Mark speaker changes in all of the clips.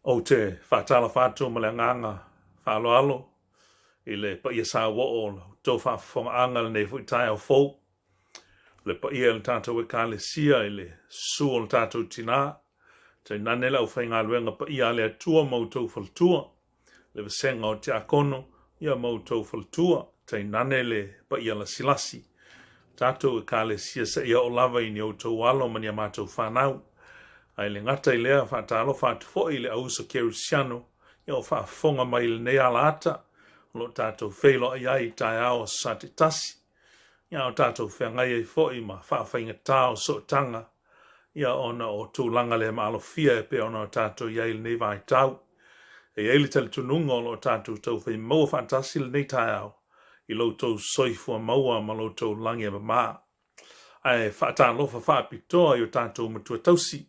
Speaker 1: Ou te faatalofa atu ma le agaga faaaloalo i le paia sauoo o la outou faafofogaaga i lenei foi taeao fou. Le paia i le tatou Ekalesia i le susu o le tatou tina, tainane le aufaigaluega paia a le Atua ma outou faletua, le vasega o tiakono ia ma outou faletua, tainane le paia lasilasi, tatou Ekalesia seia oo lava i ni outou alo ma ni a matou fanau. Ae le gata i lea, faatalofa atu foi i le auuso kerisiano ia o faafofoga mai i lenei alaata o lo o tatou feiloai ai i taeao o Aso Sa taitasi, ia o tatou feagai ai foi ma faafaigata o sootaga ia ona o tulaga le maalofia e pei ona o tatou i ai i lenei vaitau. E i ai le talitonuga o lo o tatou taufai maua faatasi lenei taeao i lo outou soifua maua ma lo outou lagi e mama. Ae faatalofa faapitoa i o tatou matua tausi,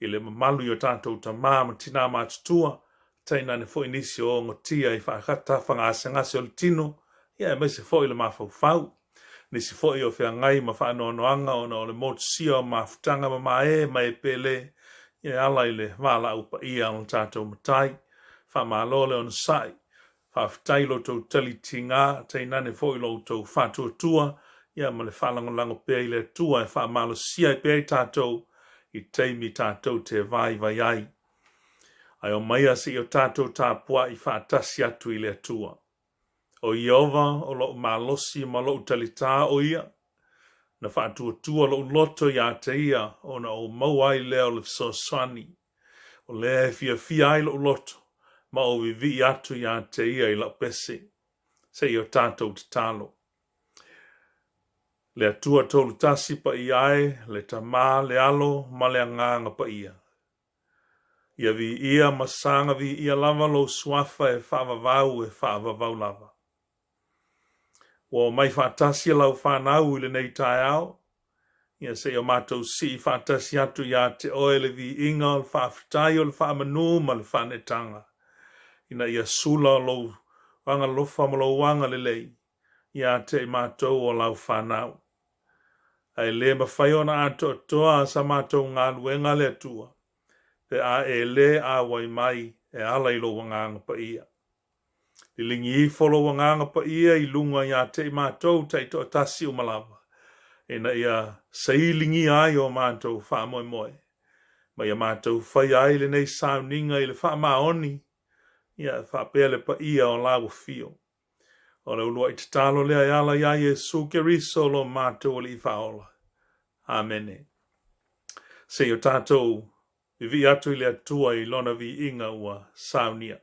Speaker 1: i le mamalu i o tatou tama ma tina matutua, tainane foi nisi o ogotia i faatafagasegase o le tino, ia aemaise foi le mafaufau. Nisi foi o feagai ma faanoanoaga ona o le motusia o mafutaga mamae ma e pele e ala i le valaau paia o le tatou Matai. Faamalo le onosai. Faafetai i lo outou tali tiga, tainane foi lo outou faatuatua ia ma le faalagolago pea i le Atua e faamalosia ai pea i tatou i taimi tatou te vaivai ai. Ae omaia se i o tatou tapuai faatasi atu i le Atua. O Ieova o lou malosi ma lou talitā o ia, na faatuatua lou loto iā te ia ona ou maua ai lea o le fesoasoani. O lea e fiafia ai lou loto ma ou vivii atu iā te ia i lau pese. Se i o tatou tatalo. Le Atua Tolutasi paia e, le Tama, le Alo ma le Agaga Paia. Ia viia ma saga viia lava lou suafa e faavavau e faavavau lava. Ua omai faatasi lau fanau i lenei taeao, ia se i o matou sii faatasi atu iā te oe le viiga o le faafetai o le faamanu ma le faaneetaga, ina ia sula lou agalofa ma lou agalelei iā te i matou o lau fanau. Ae le mafai ona atoatoa sa matou galuega le Atua, pe a e le auai mai e ala i lou Agaga Paia. Liligi ifo lou Agaga Paia i luga iā te i matou taitoatasi uma lava, ina ia sailigia ai o matou faamoemoe, ma ia matou faia ai lenei sauniga i le faamaoni, ia faapea le paia o lau afio. O le uluai tatalo lea e ala iā Iesu Keriso lo matou Alii Faaola. Amene. Se i o tatou vivii atu i le Atua i Lona viiga ua saunia.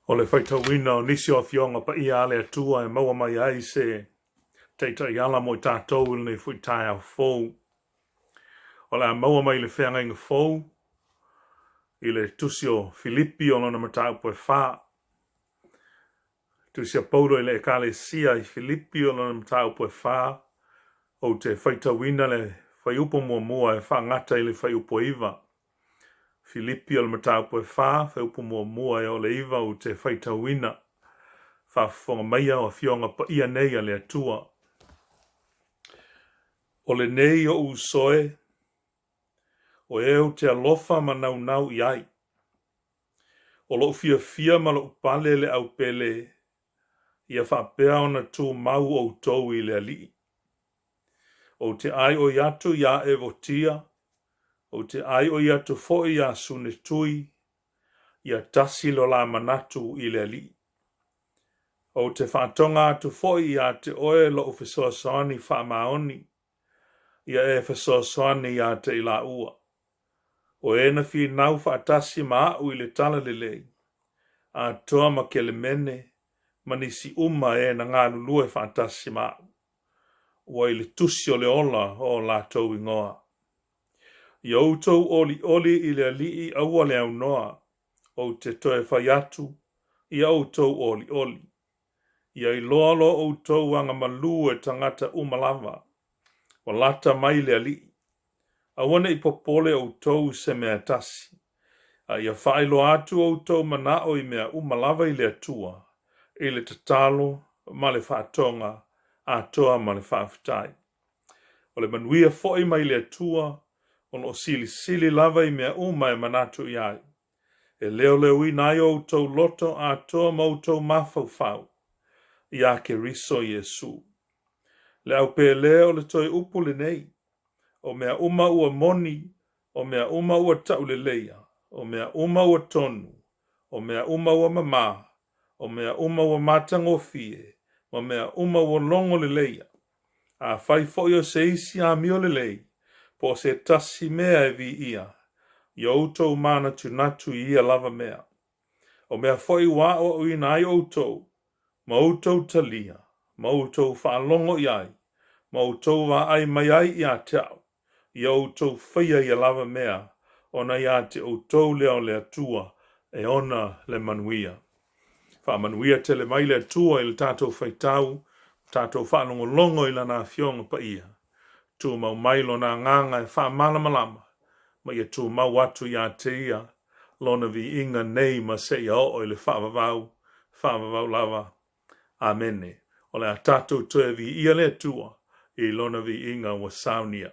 Speaker 1: O le faitauina o nisi o Afioga Paia a le Atua e maua mai ai se taitaiala mo i tatou i lenei foi taeao fou. O le a maua mai le Feagaiga Fou i le tusi o Filipi o lona mataupu e 4. Tusi a Paulo i le Ekalesia i Filipi o lona mataupu e 4, ou te faitauina le fuaiupu muamua e faagata i le fuaiupu e 9. Filipi o le mataupu e 4, fuaiupu muamua e oo i le 9 ou te faitauina. Faafofoga maia o Afioga Paia nei a le Atua. O lenei oʻu uso e, o e ou te alofa ma naunau i ai. O loʻu fiafia ma loʻu pale le aupele, ia faapea ona tumau ʻoutou i le Alii. Ou te ʻaiʻoi atu iā Evotia, ou te ʻaiʻoi atu foi iā Sunetui, ia tasi lo la manatu i le Alii. Ou te faatoga atu foi iā te oe loʻu fesoasoani faamaoni, ia e fesoasoani iā te i lāua. O e na finau faatasi ma aʻu i le talalelei, atoa ma Kelemene ma nisi uma e na galulue faatasi ma aʻu. Ua i le tusi o le ola o latou igoa. Ia outou ʻoliʻoli i le Alii aua le aunoa, ou te toe fai atu, ia outou ʻoliʻoli. Ia iloa lo outou agamalu e tagata uma lava, ua lata mai le Alii. Aua ne i popole ʻoutou i se mea e tasi, a ia faailoa atu outou manaʻo i mea uma lava i le Atua, i le tatalo ma le faatoga atoa ma le faafetai. O le manuia foi mai le Atua, o lo o silisili lava i mea uma e manatu i ai, e leoleoina ai outou loto atoa ma outou mafaufau, iā Keriso Iesu. Le aupēlē o le toe upu lenei, o mea uma ua moni, o mea uma ua tauleleia, o mea uma ua tonu, o mea uma ua mamā, o mea uma ua matagofie, ma mea uma ua logo leleia. Afai foi o se isi amio lelei, po o se tasi mea e viia, ia outou manatunatu i ia lava mea. O mea foi ua aʻoaʻoina ai ʻoutou, ma outou talia, ma outou faalogo i ai, ma outou vaai mai ai iā te aʻu, ia outou faia ia lava mea, ona iā te ʻoutou lea o le Atua e ona le manuia. Faamanuia tele mai le Atua i le tatou faitau, tatou faalogologo i Lana Afioga Paia. Tumau mai Lona Agaga e faamalamalama, ma ia tumau atu iā te Ia Lona viiga nei ma seia oo i le faavavau, faavavau lava. Amene. O le a tatou toe viia le Atua i Lona viiga ua saunia.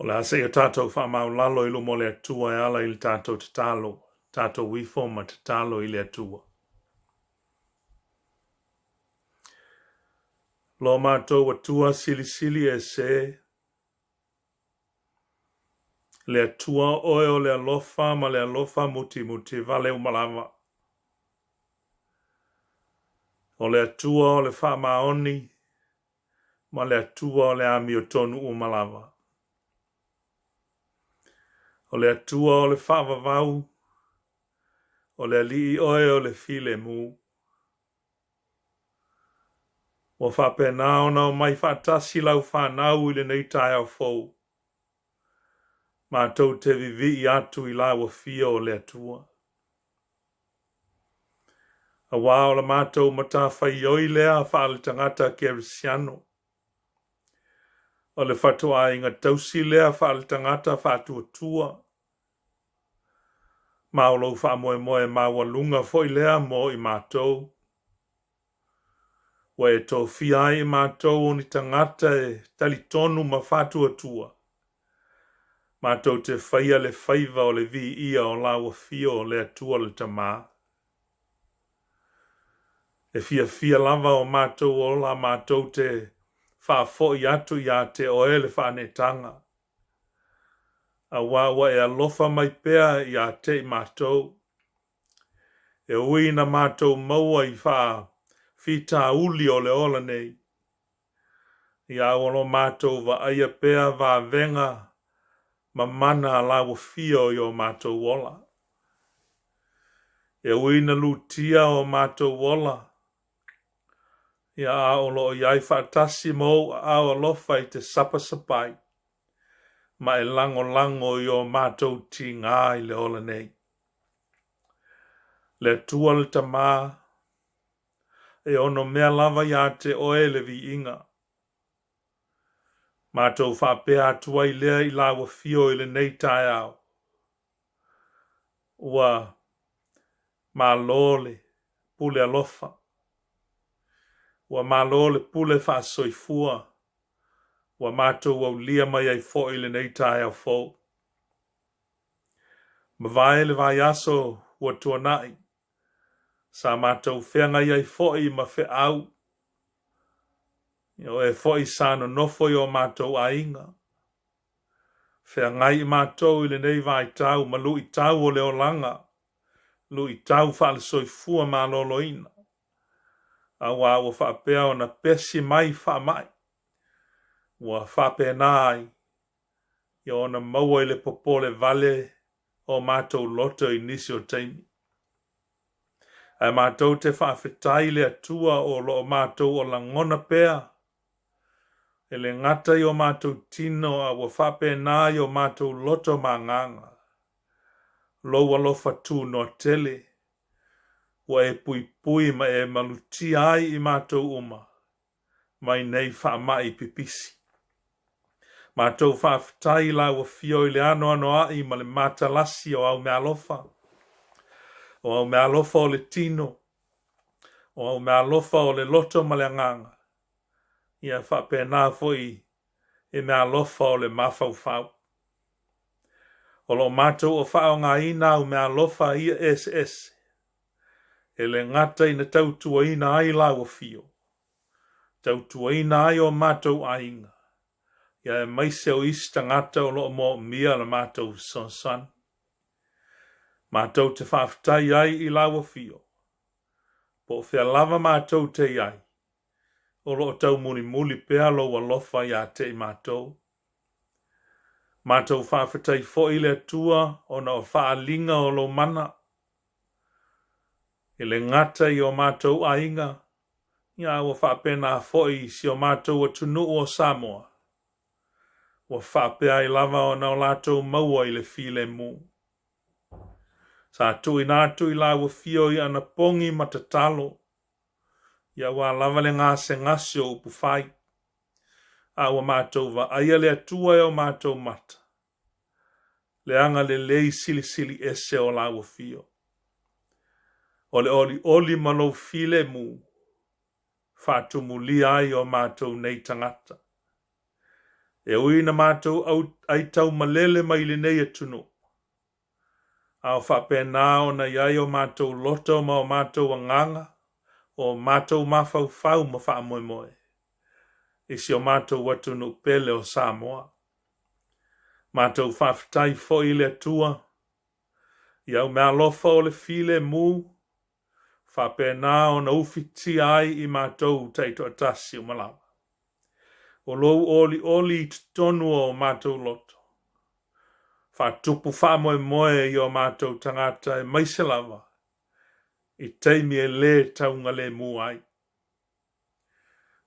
Speaker 1: O le a seia tatou faamaulalo i luma o le Atua e ala i le tatou tatalo, tatou ifo ma tatalo i le Atua. Lo matou Atua silisili ese, le Atua oe o le alofa ma le alofa mutimuti vale uma lava. O le Atua o le faamaoni ma le Atua o le amiotonu uma lava. O le Atua o le faavavau, o le Alii oe o le filemu. Ua faapena ona omai faatasi lau fanau i lenei taeao fou, matou te vivii atu i lau afio o le Atua. Auā o la matou matafaioi lea faaletagata kerisiano. O le fatuaiga tausi lea faaletagata faatuatua. Ma o lou faamoemoe maualuga foi lea mo i matou. Ua e tofia ai i matou o ni tagata e talitonu ma faatuatua. Matou te faia le faiva o le viia o lau afio o le Atua le Tama. E fiafia lava o matou ola matou te faafoi atu iā te oe le faaneetaga, auā ua e alofa mai pea iā te i matou. E ui ina matou maua i faafitauli o le ola nei, ia o lo matou vaaia pea vavega ma mana a lau afio i o matou ola. E ui ina lutia o matou ola, ia a o lo o i ai faatasi ma ou aao alofa i te sapasapai, ma e lagolago i o matou tigā i le ola nei. Le Atua le Tama, e onomea lava iā te oe le viiga. Matou faapea atu ai lea i lau afio i lenei taeao. Ua malo le pule alofa. Ua malo le pule faasoifua. Ua matou aulia mai ai foi lenei taeao fou. Mavae le vaiaso ua tuanai, sa matou feagai ai foi ma feau, o oe foi sa nonofo i o matou aiga. Feagai i matou i lenei vaitau ma luitau o le olaga, luitau faale-soifua maloloina, auā ua faapea ona pesi mai faamai, ua faapena ai ia ona maua i le popole vale o matou loto i nisi o taimi. Ae matou te faafetai i le Atua o lo o matou o lagona pea, e le gata i o matou tino a ua faapena i o matou loto ma agaga, lou alofa tunoa tele, ua e puipui ma e malutia ai i matou uma mai nei faamai pipisi. Matou faafetai i lau afio i le anoanoai ma le matalasi o au meaalofa, o au meaalofa o le tino, o au meaalofa o le loto ma le agaga, ia faapena foi i meaalofa o le mafaufau. O lo o matou o faaaogaina au meaalofa ia eseese, e le gata ina tautuaina ai lau afio, tautuaina ai o matou aiga, ia aemaise o isi tagata o lo o moomia la matou fesoasoani. Matou te faafetai ai i lau afio, po o fea lava matou te i ai, o lo o taumulimuli pea lou alofa iā te i matou. Matou faafetai foi i le Atua ona o faaaliga o lou mana, e le gata i o matou aiga, ia ua faapena foi i si o matou atunuu o Samoa, ua faapea ai lava ona o latou maua i le filemu. Sa tuuina atu i lau afio i anapogi ma tatalo, ia auā lava le gasegase o upufai, a ua matou vaaia le Atua e o matou mata, le agalelei silisili ese o lau afio. O le olioli ma lou filemu, faatumulia ai o matou nei tagata. E ui ina matou aitaumalele mai i lenei atunuu, a o faapena ona i ai o matou loto ma o matou agaga, o matou mafaufau ma faamoemoe i si o matou atunuu pele o Samoa. Matou faafetai foi i le Atua i au meaalofa o le filemu, faapena ona ufitia ai i matou taitoatasi uma lava. O lou olioli i totonu o matou loto, faatupu faamoemoe i o matou tagata aemaise lava i taimi e lē taugalemu ai.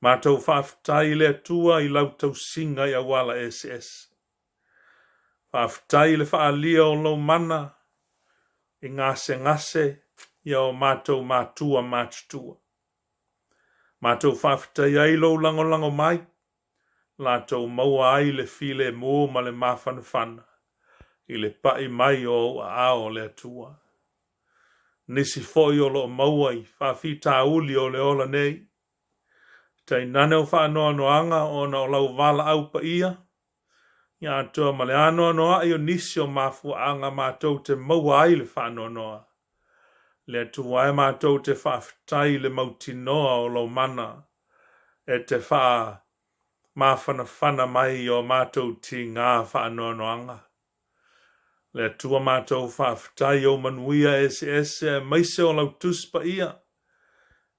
Speaker 1: Matou faafetai i le Atua i lau tausiga i auala eseese. Faafetai i le faaalia o lou mana i gasegase i o matou matua matutua. Matou faafetai ai lou lagolago mai, latou maua ai le filemu ma le mafanafana i le pa'i mai o ou aao o le Atua. Nisi foi o lo o maua i faafitauli o le ola nei, tainane o faanoanoaga ona o lau valaau paia, ia atoa ma le anoanoa'i o nisi o mafuaaga matou te maua ai le faanoanoa. Le Atua e matou te faafetai i le mautinoa o lou mana e te faamafanafana mai i o matou tigā faanoanoaga. Le Atua matou faafetai i ou manuia eseese aemaise o lau Tusi Paia,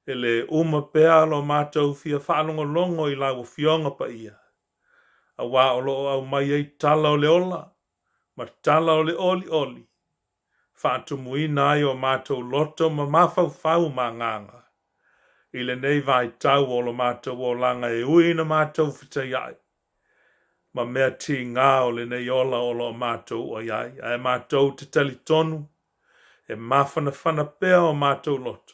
Speaker 1: e le uma pea lo matou fia faalogologo i lau Afioga Paia, aua o lo o aumai ai tala o le ola ma tala o le olioli, faatumuina ai o matou loto ma mafaufau ma agaga i lenei vaitau o lo matou olaga e ui ina matou fetaiai ma mea tigā o lenei ola o lo o matou ua i ai, ae matou te talitonu e mafanafana pea o matou loto,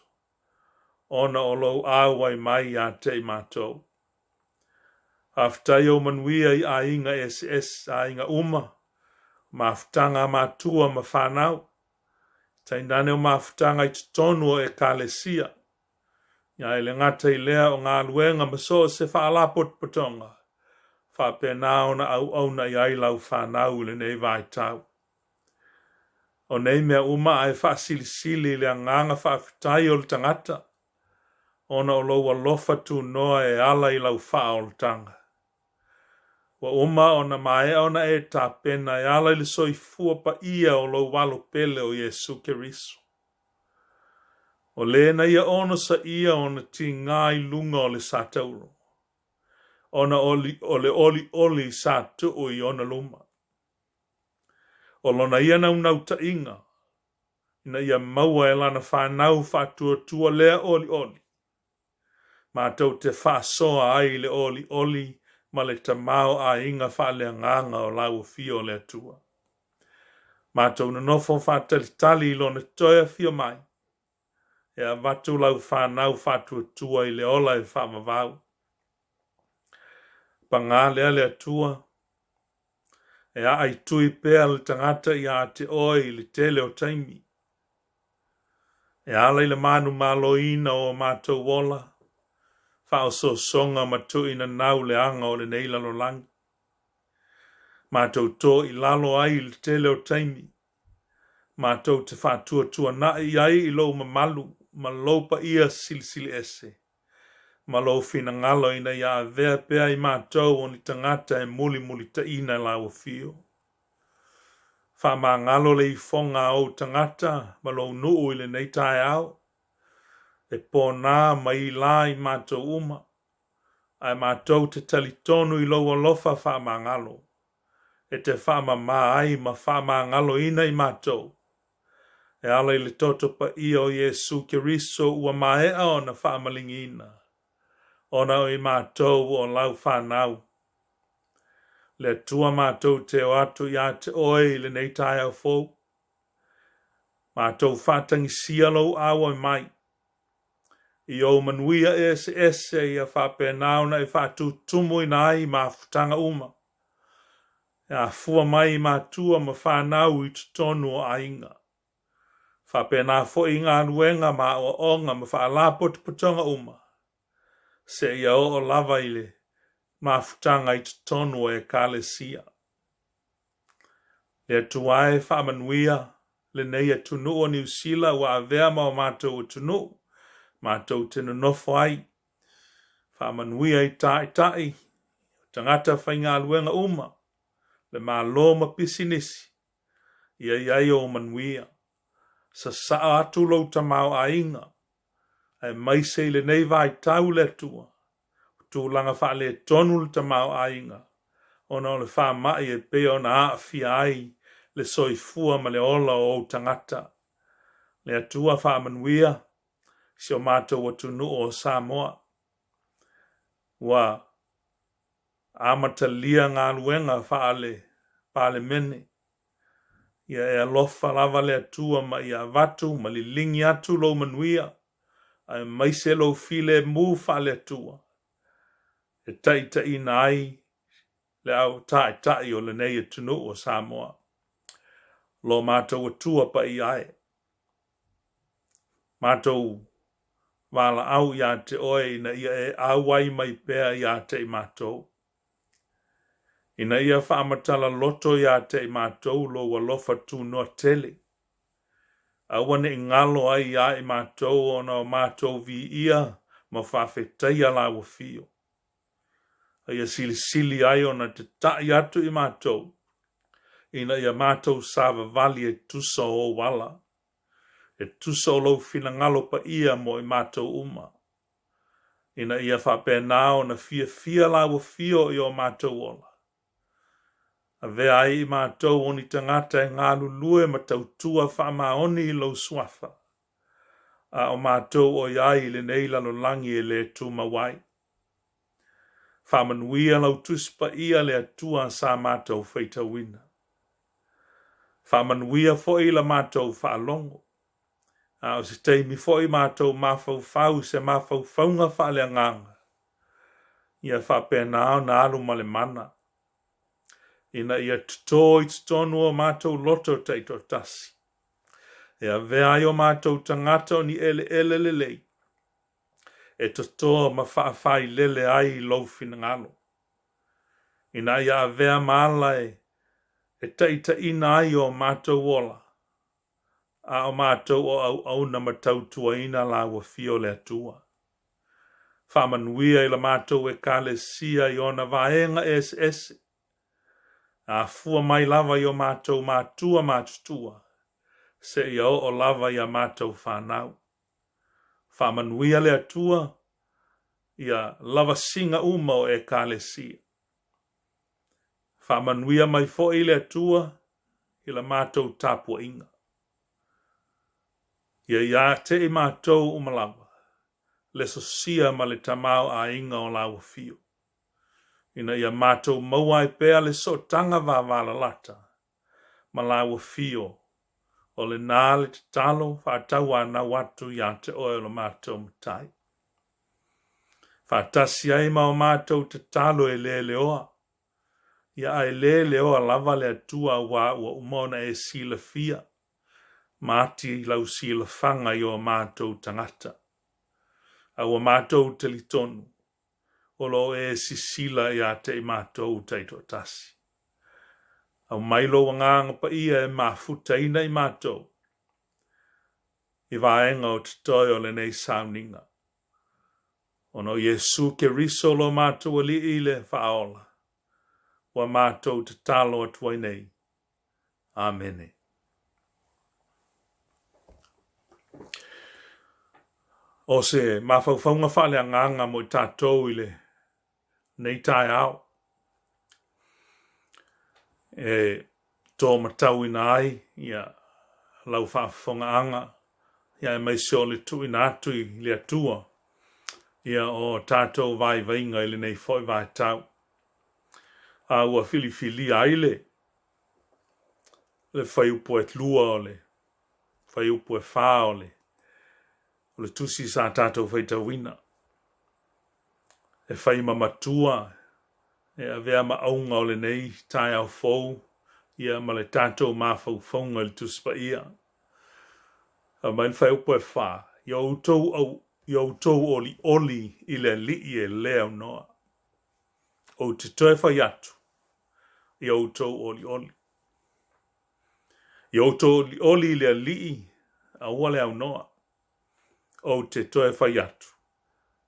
Speaker 1: ona o lou auai mai ia te i matou. Faafetai ou manuia i aiga eseese, aiga uma, mafutaga a matua ma fanau, tainane o mafutaga i totonu o Ekalesia, ia e le gata i lea o galuega ma so o se faalapotopotoga, faapena ona auauna i ai lau fanau i lenei vaitau. O nei mea uma ae faasilisili i le agaga faafetai o le tagata, ona o lou alofa tunoa e ala i lau faaolataga. Ua uma ona maea ona e tapena e ala i le soifua paia o lou alo pele o Iesu Keriso. O le na ia onosaia ona tigā i luga o le satauro, ona o le olioli sa tuu i ona luma. O lona ia naunautaiga, ina ia maua e lana fanau faatuatua lea olioli, matou te faasoa ai i le olioli ma le tamaoaiga faaleagaga o lau afio o le Atua. Matou nonofo faatalitali i lona toe afio mai, e avatu lau fanau faatuatua i le ola e faavavau. Pagā lea le Atua, e aaitui pea le tagata ia te oe i le tele o taimi, e ala i le manumaloina o matou ola, faaosoosoga ma tuuina leaga o lenei lalolagi. Matou to i lalo ai i le tele o taimi, matou te faatuatuana'i ai i lou mamalu ma lou paia silisili ese, ma lou finagalo ina ia avea pea i matou o ni tagata e mulimulitaina lau afio. Faamagalo le ifoga a ou tagata ma lou nuu i lenei taeao, e pōnā ma ilā i matou uma, ae matou te talitonu i lou alofa faamagalo, e te faamamā ai ma faamagaloina i matou, e ala i le toto paia o Iesu Keriso ua maea ona faamaligiina, ona o i matou o lau fanau. Le Atua matou te o atu ia te oe i lenei taeao fou, matou faatagisia lou auai mai, i ou manuia eseese ia faapena ona e faatutumuina ai mafutaga uma, e afua mai i matua ma fanau i totonu o aiga. Faapena foi i galuega ma aoaoga ma faalapotopotoga uma, seia oo lava i le mafutaga i totonu o Ekalesia. Le Atua e faamanuia lenei atunuu o Niu Sila ua avea ma o matou atunuu matou te nonofo ai. Faamanuia i taitai, tagata faigaluega uma, le Malo ma pisinisi, ia i ai ou manuia. Sasaa atu lou tamaoaiga, aemaise i lenei vaitau le Atua, o tulaga faaletonu le tamaoaiga ona o le faamai e pei ona aafia ai le soifua ma le ola o ou tagata. Le Atua faamanuia si o matou atunuu o Samoa. Ua amatalia galuega faale Palemene. Ia e alofa lava le Atua ma ia avatu ma liligi atu lou manuia, aemaise lou filemu faale-Atua, e taitaiina ai le au taitai o lenei atunuu o Samoa. Lo matou Atua paia e, matou valaau ia te oe ina ia e auai mai pea ia te i matou. Ina ia faamatala loto ia te i matou lou alofa tunoa tele. Aua ne i galo ai ia i matou ona o matou viia ma faafetaia lau afio. A ia silisili ai ona tata'i atu i matou, ina ia matou savavali e tusa o ou ala, e tusa o lou finagalo paia mo i matou uma, ina ia faapena ona fiafia lau afio i o matou ola. Avea ai i matou o ni tagata e galulue ma tautua faamaoni i lou suafa, a o matou o i ai i lenei lalolagi e le tumau ai. Faamanuia lau Tusi Paia le Atua sa matou faitauina. Faamanuia foi la matou faalogo, a o se taimi foi matou mafaufau i se mafaufauga faaleagaga, ia faapena ona alu ma le mana, ina ia toto i totonu o matou loto taitoatasi, e avea ai o matou tagata o ni eleele lelei, e toto ma faafailele ai i lou finagalo, ina ia avea ma ala e taitaiina ai o matou ola, a o matou o auauna ma tautuaina lau afio le Atua. Faamanuia i la matou Ekalesia i ona vaega eseese, afua mai lava i o matou matua matutua, seia oo lava ia matou fanau. Faamanuia le Atua ia lavasiga uma o Ekalesia. Faamanuia mai foi le Atua i la matou tapuaiga. Ia ia te i matou uma lava le sosia ma le tamaoaiga o lau afio, ina ia matou maua ai pea le sootaga vavalalata ma lau afio, o lena le tatalo faatauanau atu ia te oe o lo matou Matai. Faatasi ai ma o matou tatalo e leleoa, ia ae leleoa lava le Atua aua ua uma ona e silafia ma ati lau silafaga i o matou tagata. A ua matou talitonu, o lo o e sisila ia te i matou taitoatasi. Aumai lou Agaga Paia e mafutaina i matou i vaega o totoe o lenei sauniga. Ona o Iesu Keriso lo matou Alii le Faaola, ua matou tatalo atu ai nei. Amene. O se mafaufauga faaleagaga mo i tatou i lenei taeao e tōmatauina ai ia lau faafofogaaga ia aemaise o le tuuina atu i le Atua ia o tatou vaivaiga i lenei foi vaitau. A ua filifilia ai le le fuaiupu e 2 o le fuaiupu e 4 o le o le tusi sa tatou faitauina. E fai ma matua e avea ma auga o lenei taeao fou ia ma le tatou mafaufauga i le Tusi Paia. Aumai le fuaiupu e 4, ia outou au, ia outou olioli i le Alii e le aunoa. Ou te toe fai atu, ia outou olioli. Ia outou olioli i le Alii, aua le aunoa. Ou te toe fai atu,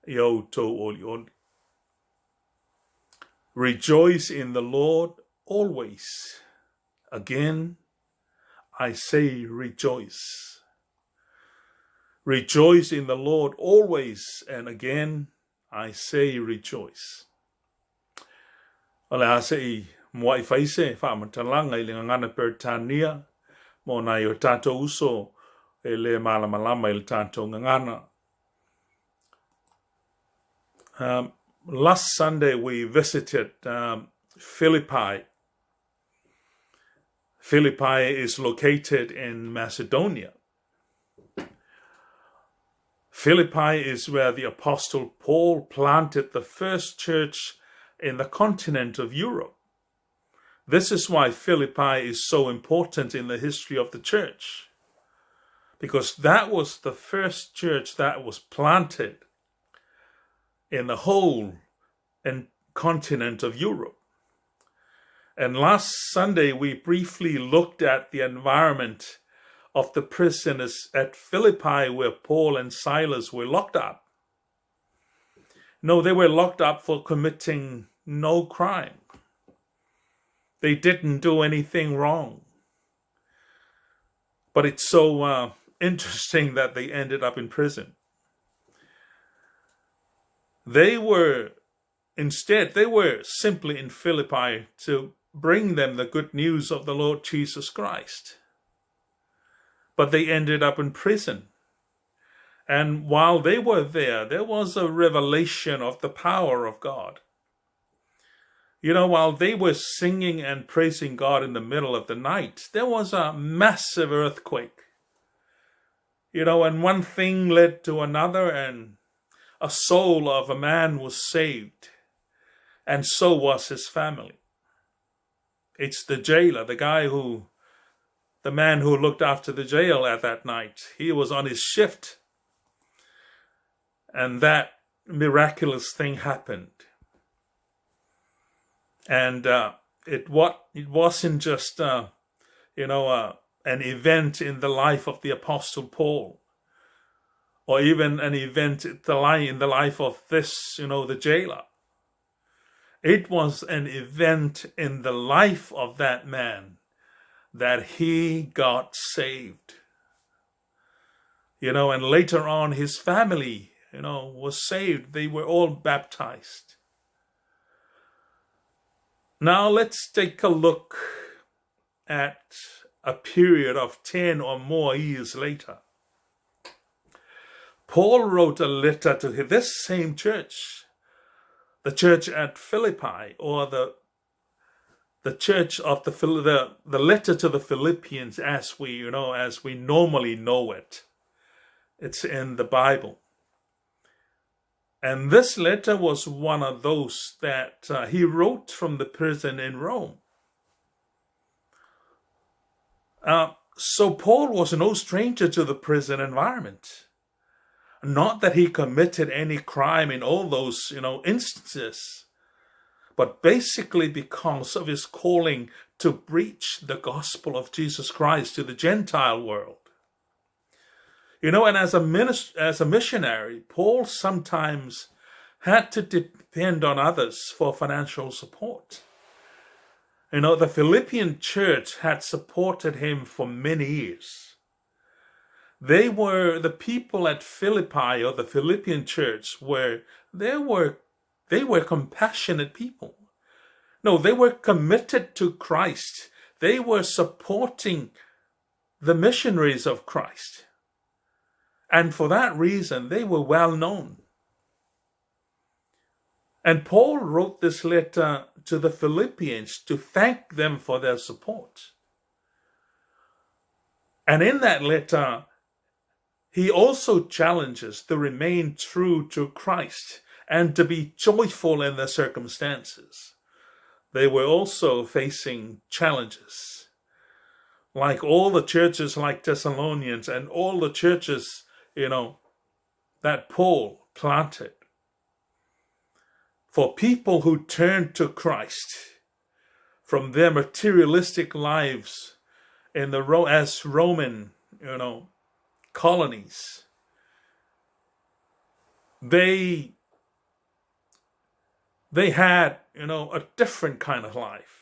Speaker 1: ia outou olioli. Rejoice in the Lord always. Again, I say rejoice. Rejoice in the Lord always, and again, I say rejoice. O le a se i muai fai se faamatalaga i le gagana Peretania mo nai o tatou uso e le malamalama i le tatou gagana. Last Sunday we visited Philippi. Philippi is located in Macedonia. Philippi is where the Apostle Paul planted the first church in the continent of Europe. This is why Philippi is so important in the history of the church, because that was the first church that was planted in the whole and continent of Europe. And last Sunday, we briefly looked at the environment of the prisoners at Philippi where Paul and Silas were locked up. No, they were locked up for committing no crime. They didn't do anything wrong. But it's so interesting that they ended up in prison. They were, instead, they were simply in Philippi to bring them the good news of the Lord Jesus Christ. But they ended up in prison. And while they were there, there was a revelation of the power of God. You know, while they were singing and praising God in the middle of the night, there was a massive earthquake. You know, and one thing led to another, and a soul of a man was saved, and so was his family. It's the jailer, the guy who, the man who looked after the jail at that night. He was on his shift, and that miraculous thing happened. And it wasn't just an event in the life of the Apostle Paul, or even an event in the life of this, you know, the jailer. It was an event in the life of that man that he got saved. You know, and later on his family, you know, was saved. They were all baptized. Now let's take a look at a period of 10 or more years later. Paul wrote a letter to this same church, the church at Philippi, or the church of the letter to the Philippians as we, you know, as we normally know it. It's in the Bible. And this letter was one of those that he wrote from the prison in Rome. So Paul was no stranger to the prison environment. Not that he committed any crime in all those, you know, instances, but basically because of his calling to preach the gospel of Jesus Christ to the Gentile world. You know, and as a missionary, Paul sometimes had to depend on others for financial support. You know, the Philippian church had supported him for many years. They were the people at Philippi, or the Philippian church, where they were compassionate people. No, they were committed to Christ. They were supporting the missionaries of Christ. And for that reason, they were well known. And Paul wrote this letter to the Philippians to thank them for their support. And in that letter, he also challenges to remain true to Christ and to be joyful in their circumstances. They were also facing challenges. Like all the churches like Thessalonians and all the churches, you know, that Paul planted. For people who turn to Christ from their materialistic lives in the as Roman, you know, colonies, they they had, you know, a different kind of life.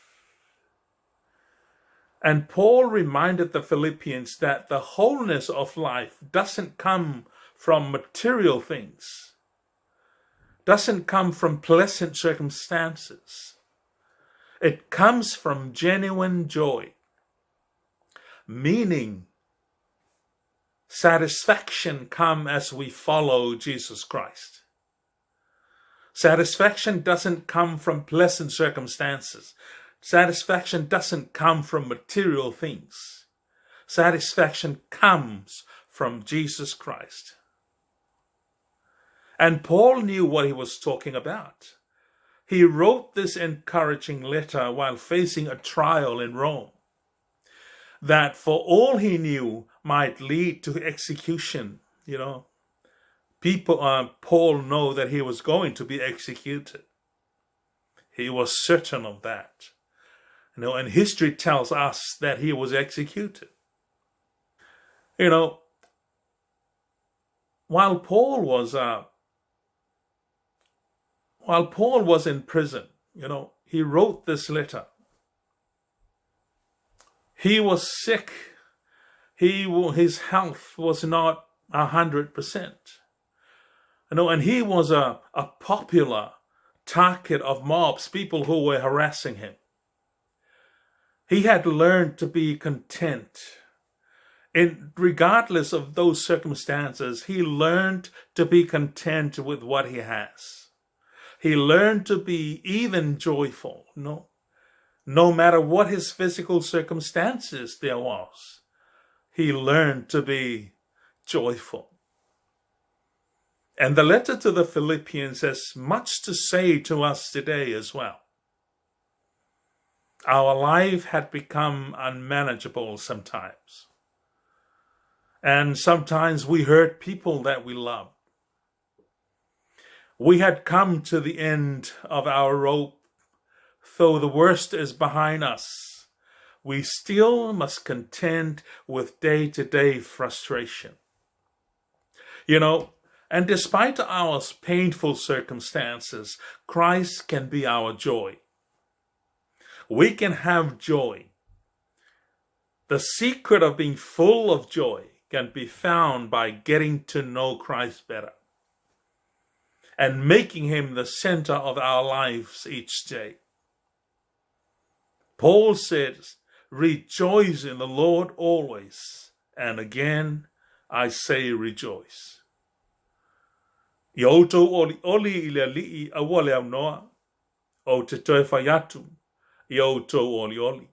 Speaker 1: And Paul reminded the Philippians that the wholeness of life doesn't come from material things, doesn't come from pleasant circumstances. It comes from genuine joy, meaning satisfaction come as we follow Jesus Christ. Satisfaction doesn't come from pleasant circumstances. Satisfaction doesn't come from material things. Satisfaction comes from Jesus Christ. And Paul knew what he was talking about. He wrote this encouraging letter while facing a trial in Rome that, for all he knew, might lead to execution. You know, people, Paul know that he was going to be executed. He was certain of that. You know, and history tells us that he was executed. You know, while Paul was while Paul was in prison, you know, he wrote this letter. He was sick. He his health was not 100%. You know, and he was a, a popular target of mobs, people who were harassing him. He had learned to be content. In regardless of those circumstances, he learned to be content with what he has. He learned to be even joyful, no, no matter what his physical circumstances there was. He learned to be joyful. And the letter to the Philippians has much to say to us today as well. Our life had become unmanageable sometimes. And sometimes we hurt people that we love. We had come to the end of our rope, though the worst is behind us. We still must contend with day to day frustration. You know, and despite our painful circumstances, Christ can be our joy. We can have joy. The secret of being full of joy can be found by getting to know Christ better and making him the center of our lives each day. Paul says, Rejoice in the Lord always. And again, I say rejoice. Ia outou olioli i le Alii aua le aunoa, ou te toe fai atu, ia outou olioli.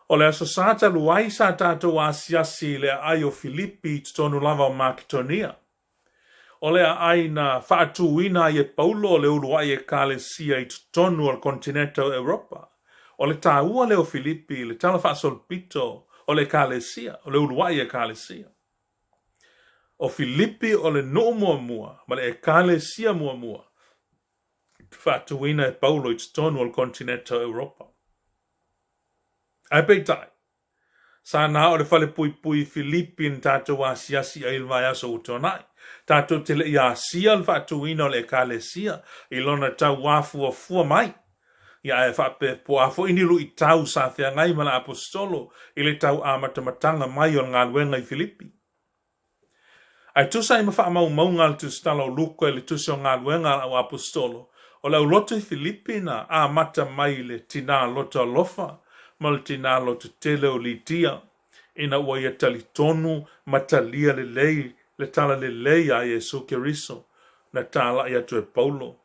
Speaker 1: O le Aso Sa talu ai sa tatou asiasi i le aai o Filipi i totonu lava o Maketonia. O le aai na faatuina ai e Paulo le uluai ekalesia i totonu o le kontineta o Europa. O le taua lea o Filipi i le tala faasolopito o le ekalesia, o le uluai ekalesia. O Filipi o le nuu muamua ma le ekalesia muamua faatuina e Paulo i totonu o le kontineta o Europa. Ae peitai, sa na o le falepuipui i Filipi na tatou asiasi ai i le vaiaso ua tuanai. Tatou te le i asia le faatuina o le ekalesia i lona tauafuafua mai. Ia ae faapea po o a foi ni luitau sa feagai ma le Aposetolo i le tau amatamataga mai o le galuega i Filipi. Ae tusa ai ma faamaumauga a le Tusitala o Luka i le Tusi o Galuega a le Auaposetolo, o le aulotu i Filipi na amata mai i le tinā loto alofa ma le tinā loto tele o Litia, ina ua ia talitonu ma talia lelei le Tala Lelei a Iesu Keriso na tālaʻi atu e Paulo.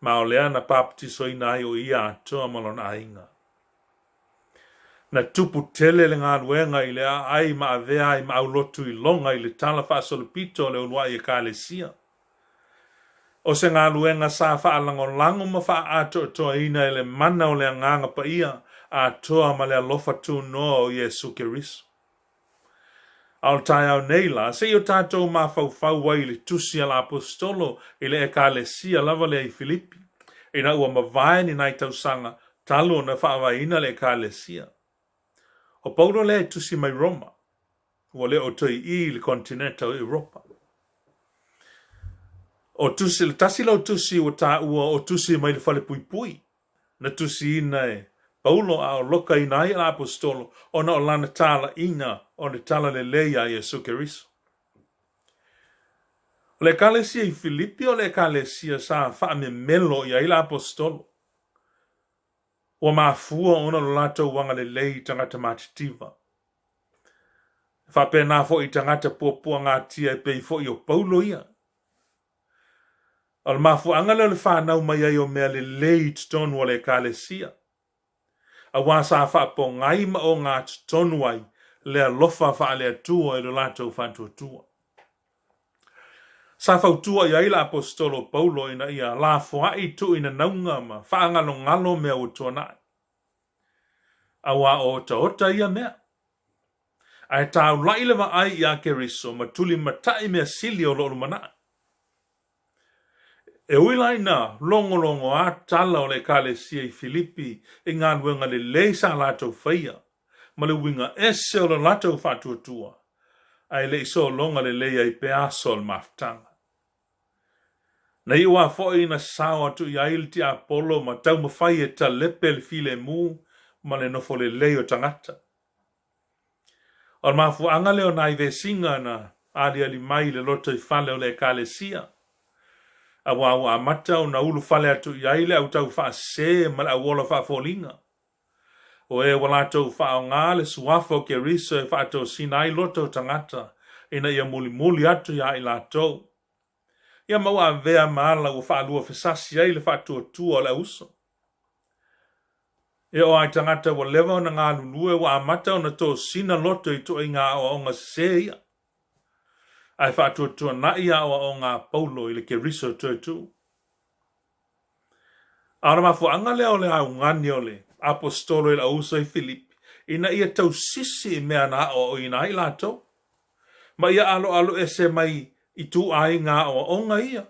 Speaker 1: Ma o lea na papatisoina ai o ia atoa ma lona aiga. Na tupu tele le galuega i le aai ma avea ai ma aulotu iloga i le tala faasolopito o le uluai ekalesia. O se galuega sa faalagolago ma faaatoatoaina e le mana o le Agaga Paia atoa ma le alofa tunoa o Iesu Keriso. A o le taeao nei la, se i o tatou mafaufau ai i le tusi a le Aposetolo i le Ekalesia lava lea i Filipi, ina ua mavae ni nai tausaga talu ona faavaeina le Ekalesia. O Paulo lea e tusi mai Roma, ua le o toe i i le konetineta o Europa. O tusi, le tasi lea o tusi ua taua o tusi mai le falepuipui, na tusiina e Paulo a o lokaina ai e le Aposetolo ona o lana talaiga o le Talalelei a Iesu Keriso. O le Ekalesia i Filipi o le Ekalesia sa faamemelo i ai le Aposetolo. Ua mafua ona o lo latou agalelei i tagata matitiva. E faapena foi i tagata puapuagatia e pei foi o Paulo ia. O le mafuaaga lea o le fanau mai ai o mea lelei i totonu o le Ekalesia, aua sa faapogai ma ogatotonu ai le alofa faale-Atua i lo latou faatuatua. Sa fautua i ai le Aposetolo o Paulo ina ia lafoai tuuinanauga ma faagalogalo mea ua tuanai, aua o otaota ia mea. Ae taula'i le vaai iā Keriso ma tulimatai mea sili o lo o lumanai. E ui la ina logologoā tala o le Ekalesia i Filipi i galuega lelei sa latou faia ma le uiga ese o lo latou faatuatua, ae le i sologa lelei ai pea aso o le mafutaga. Na iu lava foi ina sao atu i ai le tiapolo ma taumafai e talepe le filemu ma le nofo lelei o tagata. O le mafuaaga lea o nai vesiga na aliali mai i le lotoifale o le Ekalesia, aua ua amata ona ulufale atu i ai le au taufaasese ma le au ola faafoliga, o e ua latou faaaoga le suafa o Keriso e faatosina ai loto o tagata ina ia mulimuli atu iā i latou. Ia ma ua avea ma ala ua faaluafesasi ai le faatuatua o le auuso. E oo lava i tagata ua leva ona galulue ua amata ona tosina loto i ituaiga aoaoga sese ia, ae faatuatuanai aoaoga a Paulo i le Keriso toe tuu. A o le mafuaaga lea o le augani o le Aposetolo i le auuso i Filipi, ina ia tausisi i mea na aoaoina ai latou, ma ia aloaloese mai ituaiga aoaoga ia,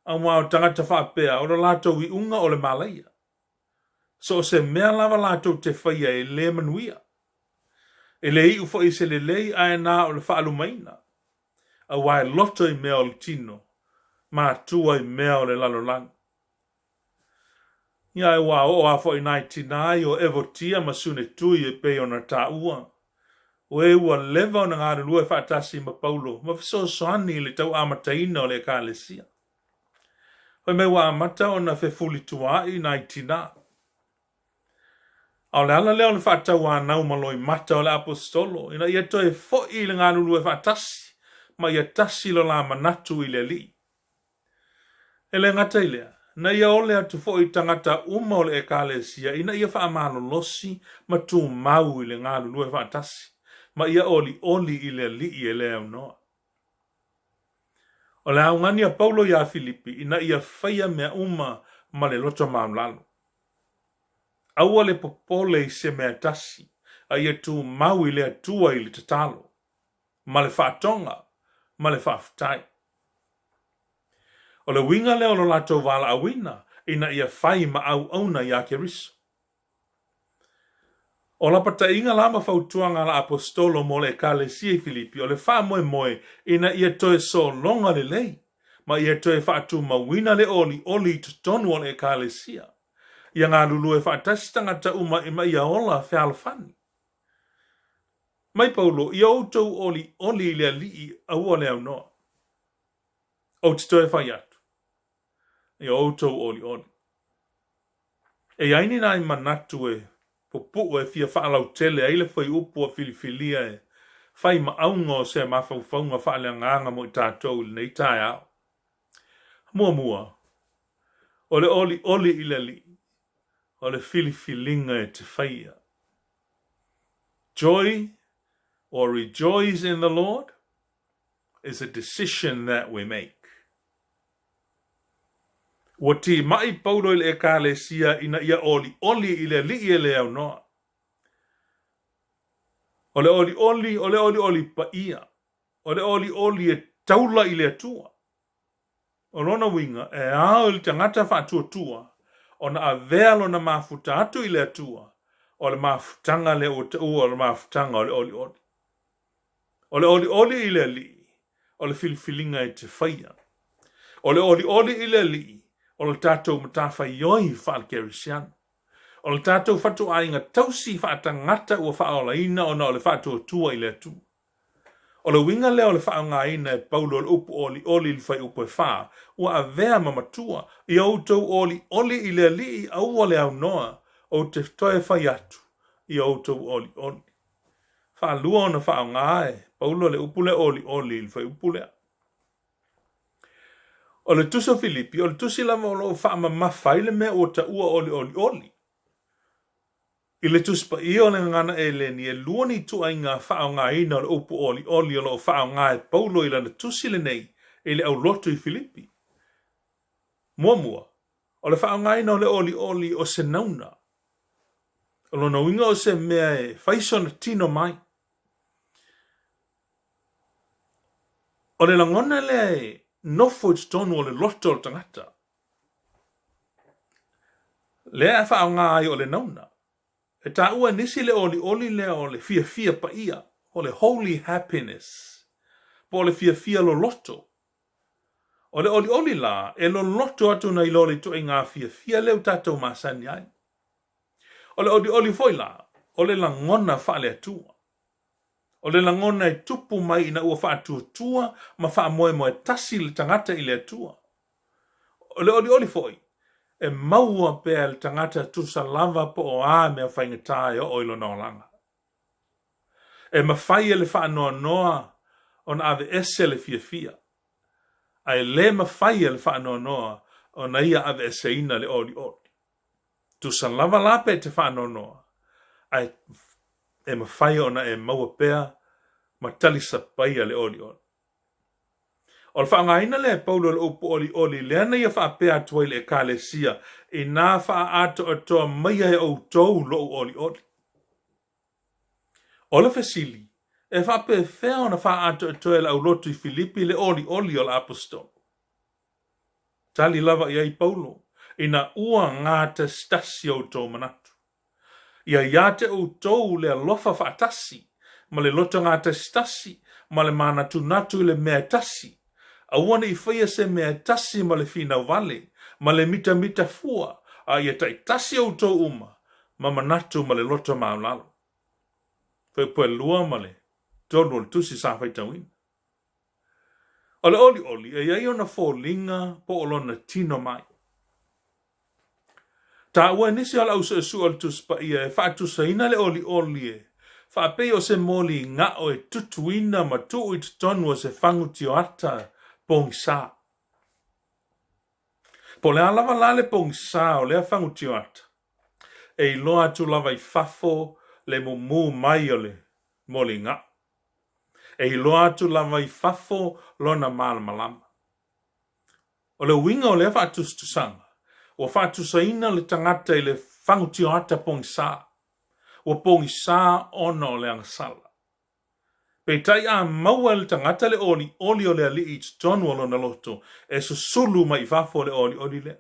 Speaker 1: aua o tagata faapea o lo latou iuga o le malaia. So o se mea lava latou te faia e le manuia. E le iu foi i se lelei ae na o le faalumaina, aua e loto i mea o le tino, matua i mea o le lalolagi. Ia ae ua oo lava foi nai tinā i o Evotia ma Sunetui e pei ona taua, o e ua leva ona galulue faatasi ma Paulo ma fesoasoani i le tau amataina o le Ekalesia. Fai mai ua amata ona fefulituaai nai tinā. A o le ala lea o le faatauanau ma loimata o le Aposetolo, ina ia toe foi i le galulue faatasi ma ia tasi lo la manatu i le Alii. E le gata i lea, na ia ole atu foi i tagata uma o le Ekalesia ina ia faamalolosi ma tumau i le galulue faatasi, ma ia olioli i le Alii e le aunoa. O le augani a Paulo iā Filipi ina ia faia mea uma ma le loto maulalo. Aua le popole i se mea e tasi, a ia tumau i le Atua i le tatalo, ma le faatoga, ma le faafetai. O le uiga lea o lo latou valaauina ina ia fai ma auauna iā Keriso. O lapataiga la ma fautuaga a le Aposetolo mo le Ekalesia i Filipi o le faamoemoe ina ia toe sologa lelei ma ia toe faatumauina le olioli i totonu o le Ekalesia, ia galulue faatasi tagata uma ma ia ola fealofani. Mai Paulo, ia outou olioli i le Alii aua le aunoa. Ou te toe fai atu, ia outou olioli. E i ai ni nai manatu e pupuʻu e fia faalautele ai le fuaiupu ua filifilia e fai ma auga o se mafaufauga faaleagaga mo i tatou i lenei taeao. Muamua, o le olioli i le Alii, o le filifiliga e te faia. Joy or rejoice in the Lord is a decision that we make. Ua timai Paulo i le Ekalesia ina ia olioli i le Alii e le aunoa. O le olioli, o le olioli paia. O le olioli e taula i le Atua. O lona uiga, e ao i le tagata faatuatua ona avea lona mafuta atu i le Atua, o le mafutaga lea ua taua o le mafutaga o le olioli. O le olioli i le Alii, o le filifiliga e te faia. O le olioli i le Alii, o le tatou matafaioi faale-Kerisiano. O le tatou fatuaiga tausi faatagata ua faaolaina ona o le faatuatua i le Atua. O le uiga lea o le faaaogaina e Paulo o le upu olioli i le fuaiupu e 4, ua avea ma matua, ia outou olioli i le Alii aua le aunoa, ou te toe fai atu, ia outou olioli. Faalua ona faaaoga e Paulo le upu lea olioli i le fuaiupu lea. O le Tusi o Filipi, o le tusi lava o lo o faamamafa ai le mea ua taua o le olioli. I le Tusi Paia o le Gagana Eleni, e lua ni ituaiga faaaogaina o le upu olioli o lo o faaaoga e Paulo i lana tusi lenei i le aulotu i Filipi. Muamua, o le faaaogaina o le olioli o se nauna. O lona uiga o se mea e fai sona tino mai. O le lagona lea e nofo i totonu o le loto o le tagata. Lea e faaaoga ai o le nauna. E taua e nisi le olioli lea o le fiafia paia, o le holy happiness, po o le fiafia loloto. O le olioli la, e loloto atu nai lo le ituaiga fiafia lea ua tatou masani ai. O le olioli foi la, o le lagona faale-Atua. O le lagona e tupu mai ina ua faatuatua ma faamoemoe tasi le tagata i le Atua. O le olioli foi, e maua pea e le tagata tusa lava po o a mea faigata e oo i lona olaga. E mafai e le faanoanoa ona aveese le fiafia, ae le mafai e le faanoanoa ona ia aveeseina le olioli. Tusa lava la pe e te faanoanoa, ae e mafai ona e maua pea ma talisapaia le olioli. O le faaaogaina lea e Paulo o le upu olioli lea na ia faapea atu ai i le Ekalesia, Inā faaatoatoa maia e outou lou olioli. O le fesili, e faapefea ona faaatoatoa e le aulotu i Filipi le olioli o le Aposetolo? Tali lava i ai Paulo, Ina ua gatasitasi outou manatu. Ia ia te outou le alofa faatasi, ma le loto gatasitasi, ma le manatunatu i le mea e tasi. Aua ne i faia se mea e tasi ma le finau vale, ma le mitamita fua, a ia taitasi outou uma, ma manatu ma le loto maualalo. Fuaiupu 2 ma le 3 o le tusi sa faitauina. O le olioli, e i ai ona foliga po o lona tino mai. Taua e nisi o le ausuesue o le Tusi Paia e faatusaina le olioli e faapei o se moli gao e tutuina ma tuu i totonu o se fagu tioata pogisa. Po o le a lava la le pogisa o lea fagu tioata, e iloa atu lava i fafo le mumu mai o le moli gao. E iloa atu lava i fafo lona malamalama. O le uiga o lea faatusatusaga, ua faatusaina le tagata i le fagu tioata pogisa. Ua pogisa ona o le agasala. Peitai a maua e le tagata le olioli o le Alii i totonu o lona loto, e susulu mai i fafo le olioli lea.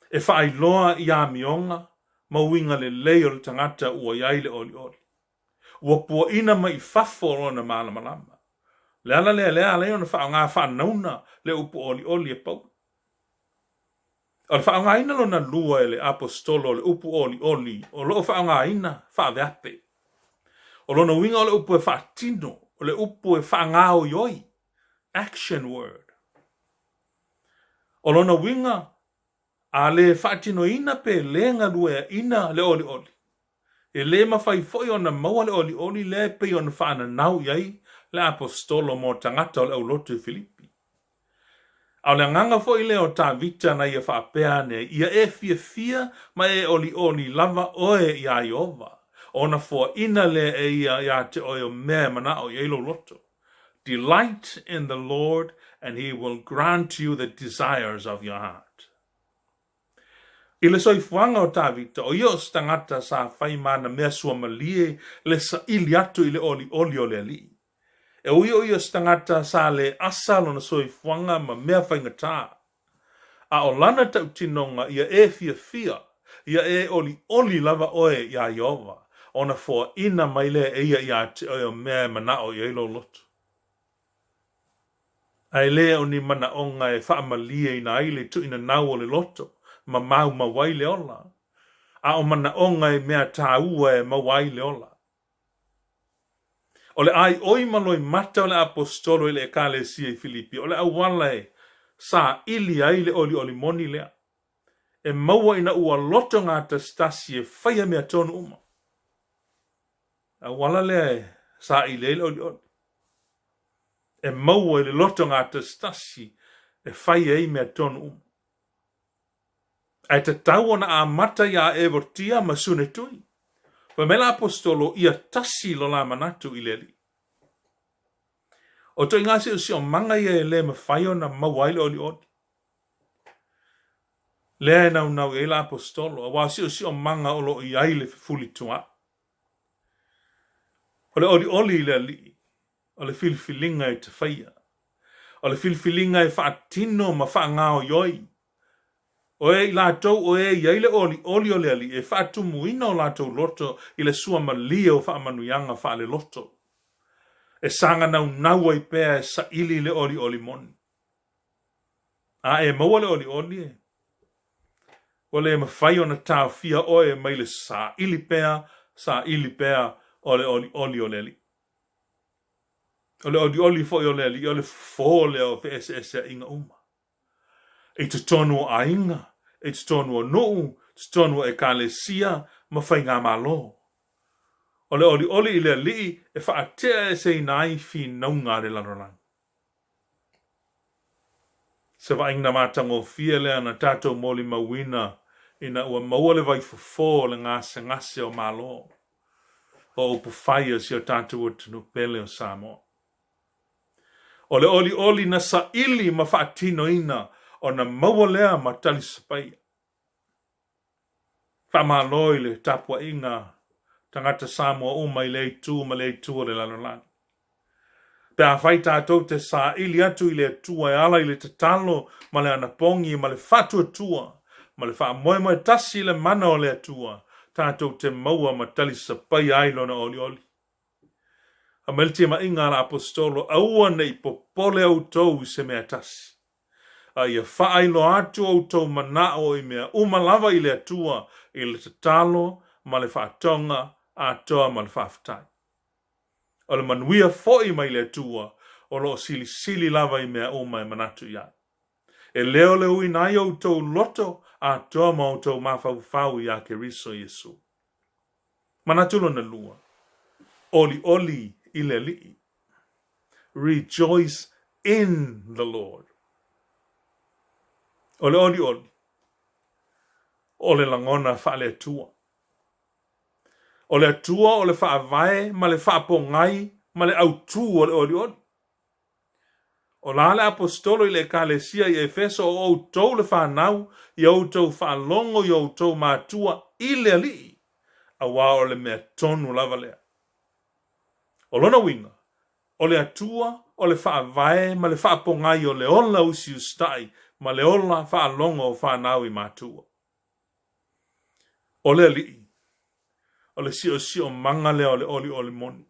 Speaker 1: E faailoa i amioga ma uiga lelei o le tagata ua i ai le olioli. Ua puaina mai i fafo lona malamalama. Le ala lea lea ala ai ona faaaoga faanauna le upu olioli e Paulo. O le faaaogaina lona lua e le Aposetolo o le upu olioli o lo o faaaogaina faaveape. O lona uiga o le upu e faatino, o le upu e faagaoioi, action word. O lona uiga, a le faatinoina pe le galueaina le olioli, E le mafai foi ona maua le olioli lea e pei ona faananau i ai le Aposetolo mo tagata o le aulotu i Filipi. A o le agaga foi lea o Tavita na ia faapea ane ai, Ia e fiafia ma e olioli lava oe iā Ieova, ona foaina lea e ia iā te oe o mea e manao i ai lou loto. Delight in the Lord and he will grant you the desires of your heart. I le soifuaga o Tavita, o ia o se tagata sa fai ma ana mea suamalie le saili atu i le olioli o le Alii. E ui o ia o se tagata sa le asa lona soifuaga ma mea faigata, a o lana tautinoga ia e fiafia, ia e olioli lava oe iā Ieova, ona foaina mai lea e ia iā te oe o mea e manao i ai lou loto. A e le o ni manaoga e faamalieina ai le tuuinanau o le loto ma maumau ai le ola, a o manaoga i mea tāua e maua ai le ola. O le ʻaiʻoi ma loimata o le ʻAposetolo i le ʻEkalesia i Filipi, o le auala e saili ai le olioli moni lea, e maua ina ua lotogatasitasi e faia mea tonu uma. Auala lea e saili ai le olioli. E maua i le lotogatasitasi e fai ai mea tonu uma. Ae tatau ona amata iā Evotia ma Sunetui. Fai mai le Aposetolo, ia tasi lo la manatu i le Alii. O ituaiga siosiomaga ia e le mafai ona maua ai le olioli. Lea e naunau i ai le Aposetolo, aua o siosiomaga o lo o i ai le fefulituaai. O le olioli i le Alii, o le filifiliga e te faia. O le filifiliga e faatino ma faagaoioi. O e i latou o e i ai le olioli o le Alii e faatumuina o latou loto i le suamalie o faamanuiaga faaleloto. E saga naunau ai pea e saili le olioli moni. A e maua le olioli e, ua le mafai ona taofia oe mai le saili pea, saili pea o le olioli o le Alii. O le olioli foi o le Alii, o le fofo lea o feeseeseaiga uma. I totonu o aiga, i totonu o nuu, totonu o ekalesia ma faigamalo. O le olioli i le Alii e faateaeseina ai finauga a le lalolagi. Se vaaiga matagofie lea na tatou molimauina ina ua maua le vaifofo o le gasegase o Malo o upufai o si o tatou atunuu pele o Samoa. O le olioli na saili ma faatinoina ona maua lea ma talisapaia. Faamalo i le tapuaiga tagata Samoa uma i lea itu ma lea itu o le lalolagi. Pe afai tatou te saili atu i le Atua e ala i le tatalo ma le anapogi ma le faatuatua ma le faamoemoe tasi i le mana o le Atua, tatou te maua ma talisapaia ai Lona olioli. Fai mai le timaiga a le Aposetolo, Aua ne i popole outou i se mea tasi, a ia faailoa atu outou manao i mea uma lava i le Atua i le tatalo ma le faatoga atoa ma le faafetai. O le manuia foi mai le Atua o lo o silisili lava i mea uma e manatu i ai. E leoleoina ai outou loto atoa ma outou mafaufau iā Keriso Iesu. Manatu lona lua, olioli i le Alii. Rejoice in the Lord. O le olioli, o le lagona faale-Atua. O le Atua o le faavae ma le faapogai ma le autū o le olioli. O la le Aposetolo i le Ekalesia i Efeso, o outou le fanau, ia outou faalogo i outou matua i le Alii, auā o le mea tonu lava lea. O lona uiga, o le Atua o le faavae ma le faapogai o le ola usiusitai ma le ola faalogo o fanau i matua. O le Alii, o le siosiomaga lea o le olioli moni.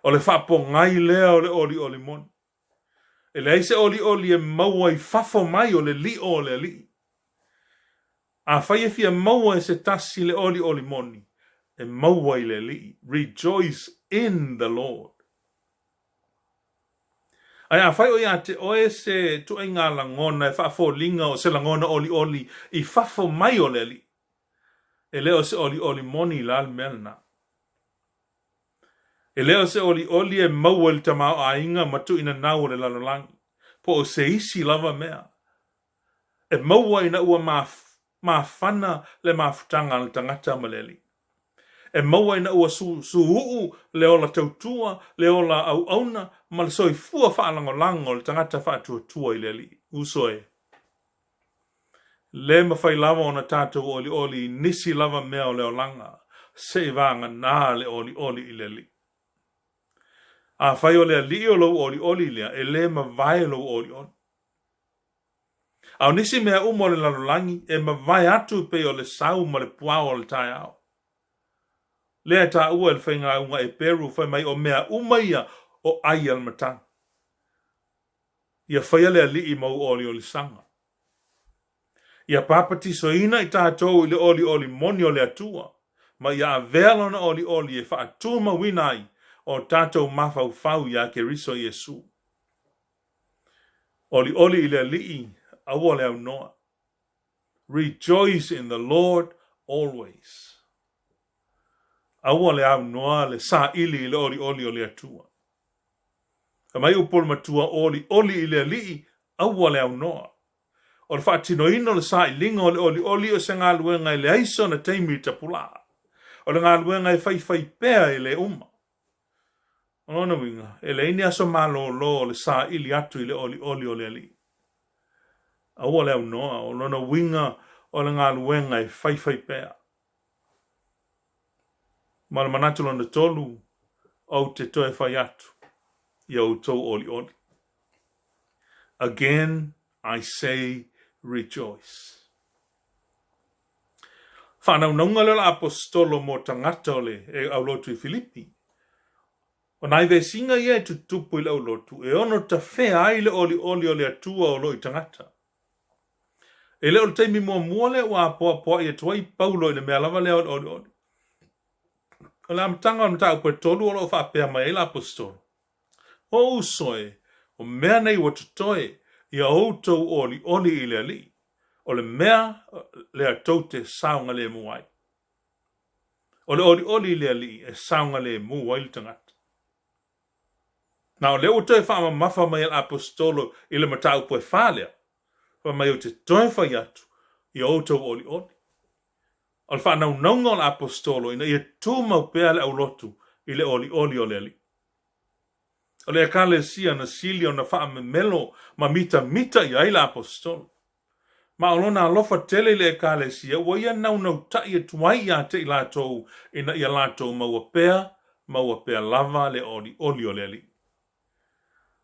Speaker 1: O le faapogai lea o le olioli moni. E leai se olioli e maua i fafo mai o le lio o le Alii. Afai e fia maua e se tasi le olioli moni, e maua i le Alii. Rejoice in the Lord. Ae afai o ia te oe se ituaiga lagona e faafoliga o se lagona olioli i fafo mai o le Alii, e le o se olioli moni la le mea lena. E le o se olioli e maua i le tamaoaiga ma tuuinanau o le lalolagi, po o se isi lava mea. E maua ina ua mafana le mafutaga a le tagata ma le Alii. E maua ina ua suuuu le ola tautua, le ola auauna ma le soifua faalagolago o le tagata faatuatua i le Alii. Uso e! Le mafai lava ona tatou olioli i nisi lava mea o le olaga, seivaganā le olioli i le Alii. Afai o le Alii o lou olioli lea, e le mavae lou olioli. A o nisi mea uma o le lalolagi, e mavae atu e pei o le sau ma le puao o le taeao. Lea e taua e le faigauga Eperu, fai mai o mea uma ia o ai a le matagi. Ia faia le Alii ma ou oliolisaga. Ia papatisoina i tatou i le olioli moni o le Atua, ma ia avea Lona olioli e faatumauina ai o tatou mafaufau iā Keriso Iesu. Olioli i le Alii, aua le aunoa. Rejoice in the Lord always. Aua le aunoa le saili i le olioli o le Atua. Fai mai upu o le Matua, Olioli i le Alii, aua le aunoa. O le faatinoina o le sailiga o le olioli o se galuega e leai sona taimi tapulaa. O le galuega e faifai pea e le uma. O lona uiga, e leai ni aso malolo o le saili atu i le olioli o le Alii. Aua le aunoa, o lona uiga o le galuega e faifai pea. Ma le manatu lona tolu, ou te toe fai atu ia outou olioli. Again I say rejoice. Faanaunauga lea o le Aposetolo mo tagata o le aulotu i Filipi. O nai vesiga ia e tutupu i le aulotu e ono tafea ai le olioli o le Atua o lo o i tagata. E le o le taimi muamua lea ua apoapoai atu ai Paulo i le mea lava lea o le olioli. O le amataga o le mataupu e tolu o lo o faapea mai ai le Aposetolo, O uso e, o mea nei ua totoe, ia outou olioli i le Alii, o le mea lea tou te saogalemu ai. O le olioli i le Alii e saogalemu ai le tagata. Na o lea ua toe faamamafa mai e le Aposetolo i le mataupu e fa lea, fai mai ou te toe fai atu, ia outou olioli. O le faanaunauga o le Aposetolo ina ia tumau pea le aulotu i le olioli o le Alii. O le Ekalesia na sili ona faamemelo ma mitamita i ai le Aposetolo. Ma o lona alofa tele i le Ekalesia ua ia naunautai atu ai ia te i latou ina ia latou maua pea, maua pea lava le olioli o le Alii.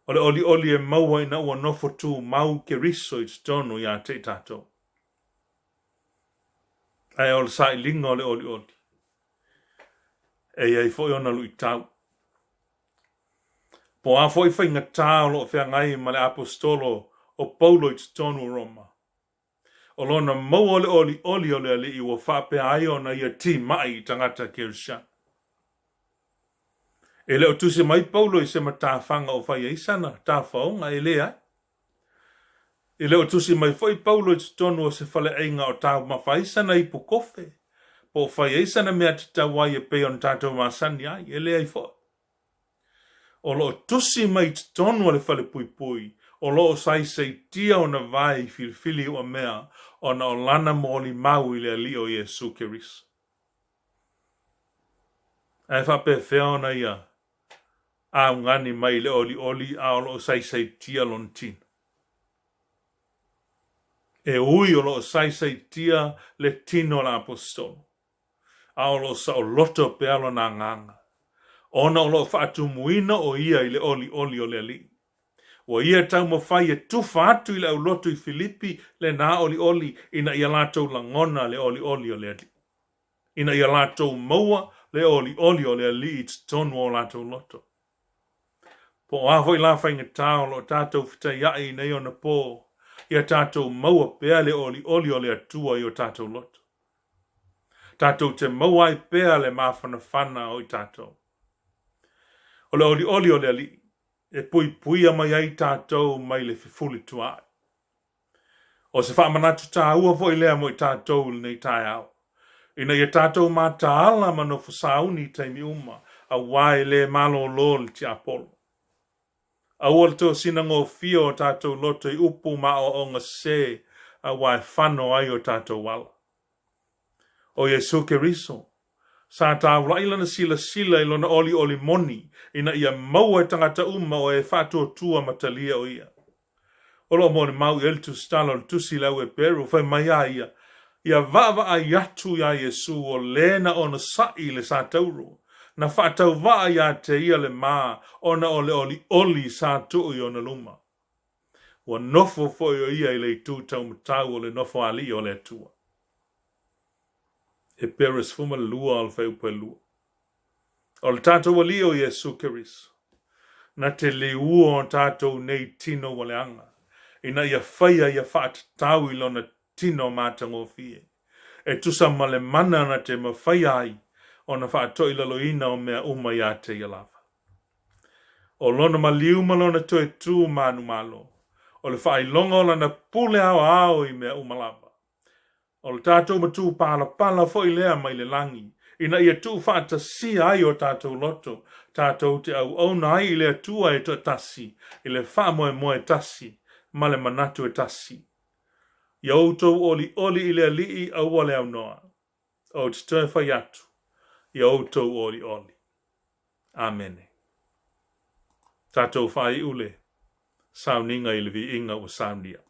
Speaker 1: O le olioli e maua ina ua nofo tumau Keriso i totonu ia te i tatou. Ae o le sailiga o le olioli, e i ai foi ona luitau. Po o a foi faigata o lo o feagai ma le Aposetolo o Paulo i totonu o Roma, o lona maua o le olioli o le Alii ua faapea ai ona ia timai i tagata Kerisiano. E le o tusi mai Paulo i se matafaga o fai ai sana tafaoga, e leai. E le o tusi mai foi Paulo i totonu o se faleaiga o taumafa ai sana ipu kofe, po o fai ai sana mea tatau ai e pei ona tatou masani ai, e leai foi. O lo o tusi mai i totonu o le falepuipui, o lo o saisaitia ona vae i filifili uamea ona o lana molimau i le Alii o Iesu Keriso. Ae faapefea ona ia augani mai i le olioli a o lo o saisaitia lona tino? E ui o lo o saisaitia le tino o le Aposetolo, a o lo o saoloto pea lona agaga, ona o lo o faatumuina o ia i le olioli o le Alii. Ua ia taumafai e tufa atu i le aulotu i Filipi lena olioli ina ia latou lagona le olioli o le Alii, ina ia latou maua le olioli o le Alii i totonu o o latou loto. Po o a foi la faigata o lo o tatou fetaiaʻi i nei ona pō, ia tatou maua pea le olioli o le Atua i o tatou loto. Tatou te maua ai pea le mafanafana o i tatou. O le olioli o le Alii e puipuia mai ai tatou mai le fefulituaai. O se faamanatu taua foi lea mo i tatou i lenei taeao, ina ia tatou mataala ma nofo sauni i taimi uma, auā e le malolo le tiapolo. Aua le tosina gofie o tatou loto i upu ma aoaoga sese, auā e fano ai o tatou ala. O Iesū Keriso, sa taulaʻi lana silasila i lona olioli moni ina ia maua e tagata uma o e faatuatua ma talia o ia. O lo o molimau i ai le tusitala o le tusi i le au Eperu, fai mai a ia, Ia vaavaai atu iā Iesu o le na onosai i le satauro, na faatauvaa iā te ia le ma ona o le olioli sa tuu i ona luma. Ua nofo foi o ia i le itu taumatau o le nofoalii o le Atua. Eperu 12 o le fuaiupu e 2. O le tatou Alii o Iesu Keriso, na te liua o tatou nei tino ua leaga, ina ia faia ia faatatau i lona tino matagofie, e tusa ma le mana na te mafaia ai ona faatoilaloina o mea uma iā te ia lava. O lona maliu ma lona toe tu manumalo, o le faailoga o lana pule aoao i mea uma lava. O le tatou matupalapala foi lea mai le lagi, ina ia tuufaatasia ai o tatou loto, tatou te auauna ai i le Atua e toatasi, i le faamoemoe tasi ma le manatu e tasi. Ia outou olioli i le Alii aua le aunoa. Ou te toe fai atu, ia outou olioli. Amene. Tatou faaiu le sauniga i le viiga ua saunia.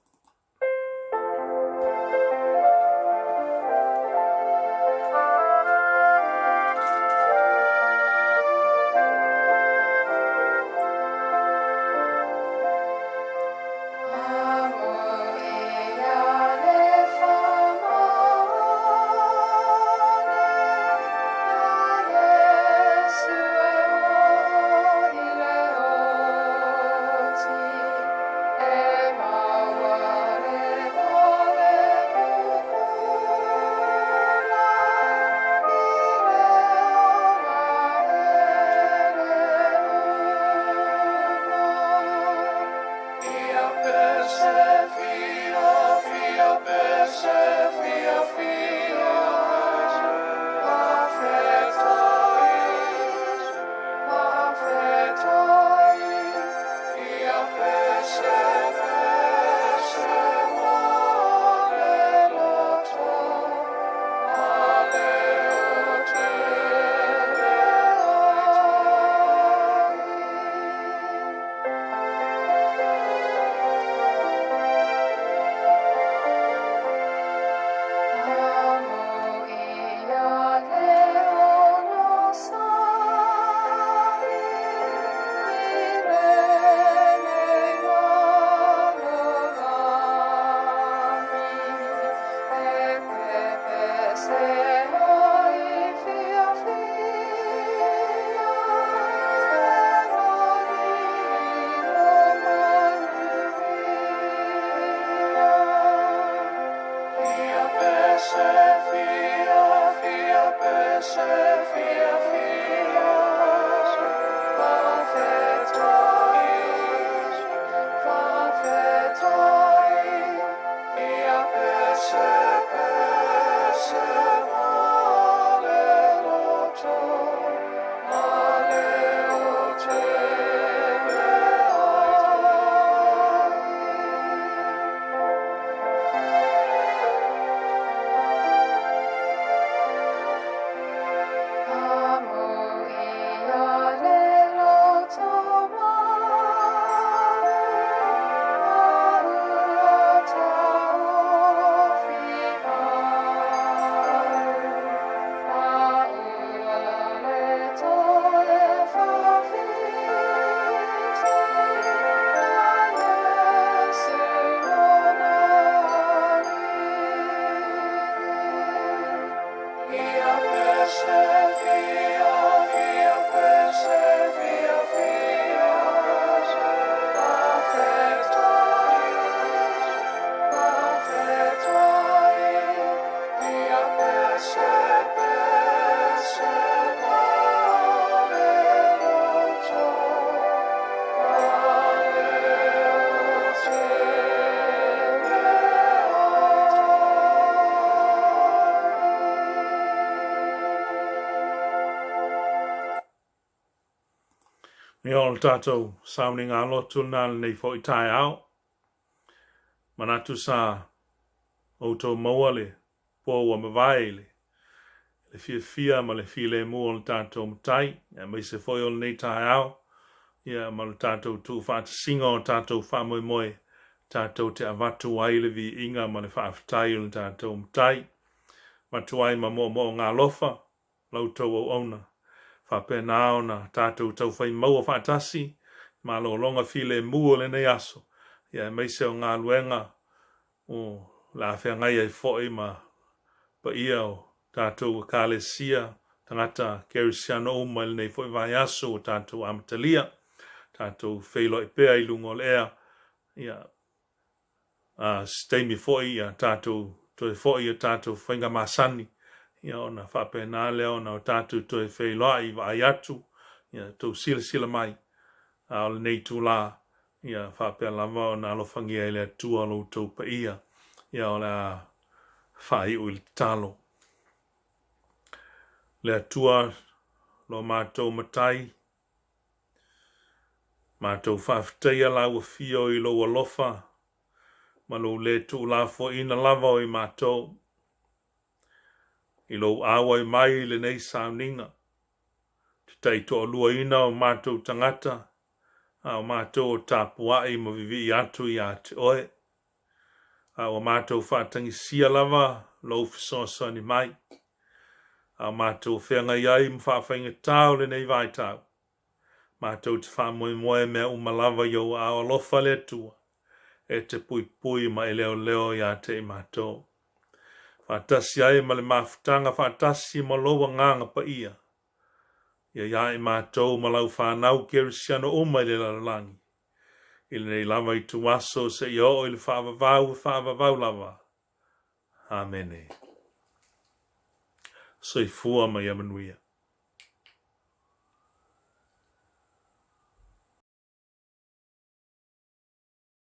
Speaker 1: Ia o le tatou sauniga lotu lena lenei foi taeao. Manatu sa outou maua le po ua mavae i le le fiafia ma le filemu o le tatou Matai, aemaise foi o lenei taeao, ia ma le tatou tuufaatasiga o tatou faamoemoe Tatou te avatu ai le viiga ma le faafetai o le tatou Matai. Avatu ai ma moomooga alofa la outou auauna. Faapena ona tatou taufai maua faatasi malologa filemu o lenei aso, ia aemaise o galuega o le a feagai ai foi ma paia o tatou Ekalesia, tagata kerisiano uma i lenei foi vaiaso ua tatou amatalia. Tatou feiloai pea i luga o le ea, ia, a se taimi foi ia tatou toe foi i tatou faiga masani, ia ona faapena lea ona o tatou toe feiloai vaai atu, ia tou silasila mai. A o lenei itulā, ia faapea lava ona alofagia e le Atua lo outou paia, ia o le a faaiu i le tatalo. Le Atua lo matou Matai, matou faafetaia lau afio i lou alofa ma lou le tuulafoaiina lava o i matou, i lou auai mai i lenei sauniga, te taitoaluaina o matou tagata, a o matou o tapuai ma vivii atu iā te oe. A ua matou faatagisia lava lou fesoasoani mai, a o matou feagai ai ma faafaigata o lenei vaitau, matou te faamoemoe mea uma lava i ou aao alofa le Atua, e te puipui ma e leoleo iā te i matou. Faatasi ai ma le mafutaga faatasi ma lou Agaga Paia, ia iā i matou ma lau fanau kerisiano uma i le lalolagi, i lenei lava ituaso seia oo i le faavavau e faavavau lava. Amene. Soifua ma ia manuia.